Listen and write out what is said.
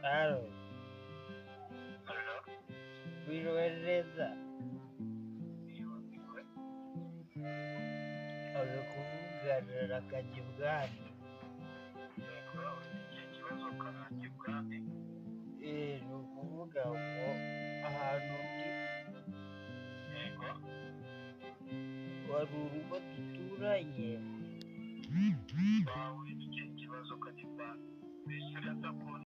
Alo, Halo, wiriwe neza? Wiriwe. Uri kuvugana na Kajyibwami. Yego, ufite ikihe kibazo Kajyibwami? Ni ukuvuga ngo ahantu ndi Yego. Wari urugo duturanye. Wahuye n'ikihe kibazo Kajyibwami? Bishyura ndakubona.